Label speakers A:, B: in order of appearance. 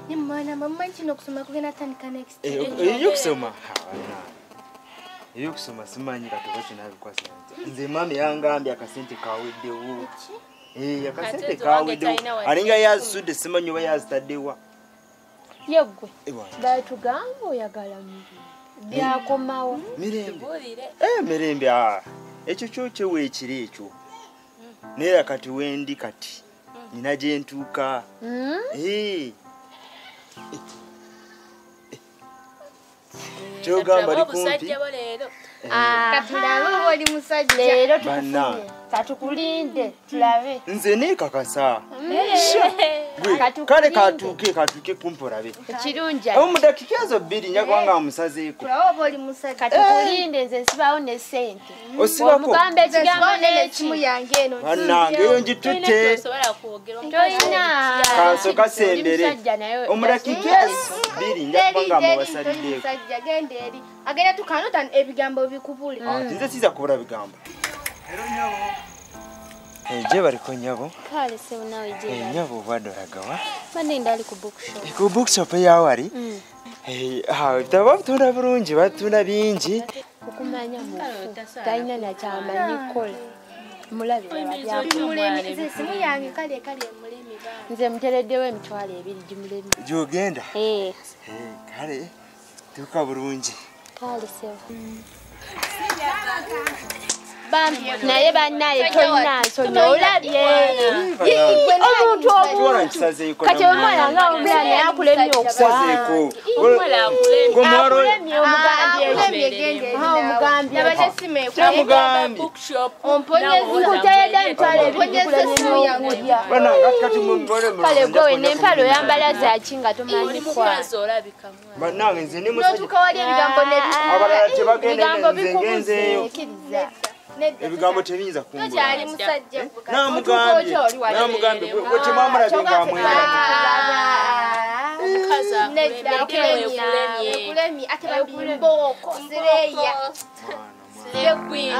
A: Ni mwana mama nchino kusoma kugenda tandika next.
B: Eyo kusoma. Eyo kusoma simanyi katoka kinabikwasa. Nze mami yangambye akasente kaweddewo. Akasente kaweddewo. Alinga yazisudde simanyi oba yazitaddewa.
C: Yeggwe. Batugamba oyagala mirembe. Byakomawo.
B: Mirembe. Mirembe ekyo kyo kyeweekiri ekyo. Naye kati wendi kati. Nina gye ntuuka. Kyogamba ali kumpi.
A: Katulabe oli musajja.
C: Leero tukufunye. Katukulinde tulabe.
B: Nze neekakasa. Kale katuuke kumpi olabe.
C: Ekirungi.
B: Mu ddakiika ezo 2 nja kubanga musazeeko.
A: Tulabe oba oli musajja.
C: Katukulinde nze nsibawo ne ssente.
B: Osibako.
C: Omugamba ekigambo n'ekimu
A: yange eno.
B: Bannange eyo ngitutte.
C: Toyina.
B: Kansooka sembere. Omu ddakiika ezo 2 nja kubanga mubasaliddeeko.
A: Genda eri. Agenda tukaanota ebigambo bikubule.
B: Nze siza kubula bigambo. Gye baliko nnyabo.
C: Kale ssebo naawe gye bali.
B: Nnyabo obwadde olagawa?
C: Banne ndali ku bookshop.
B: Ku bookshop eyawali? Ebitabo babitunda bulungi, batunda bingi.
C: Okumanya mufu, talina nakyamanyi kukola. Mulabe
A: nze simu yange kale kale mulemi baba.
C: Nze mutereddewo 20,000 gimulemi.
B: Gy'ogenda? Kale tuuka bulungi.
C: Kale ssebo. Naye bannaye tolina nsonyi olabye. Omuntu omuntu kati omwana nga omulala naye akulemye
B: okusazeeko.
C: Akulemye omugambye. Omugambye. Nkuteredde 20,000 gikulemye n'okulya. Kale gwe n'empale oyambala zaaki nga tomanyi kwa.
B: Bannange nze ndi musajja.
A: N'otuuka wali ebigambo n'ebikubula.
B: Abalala tebagenda nze ngenzeeyo. Ebigambo tebiyinza kumbula.
A: Tokyali musajja.
B: Namugambye gwe temwamulabye nga amwera.
A: Akulemye ate bambi mbooko sireya.
D: Sireya.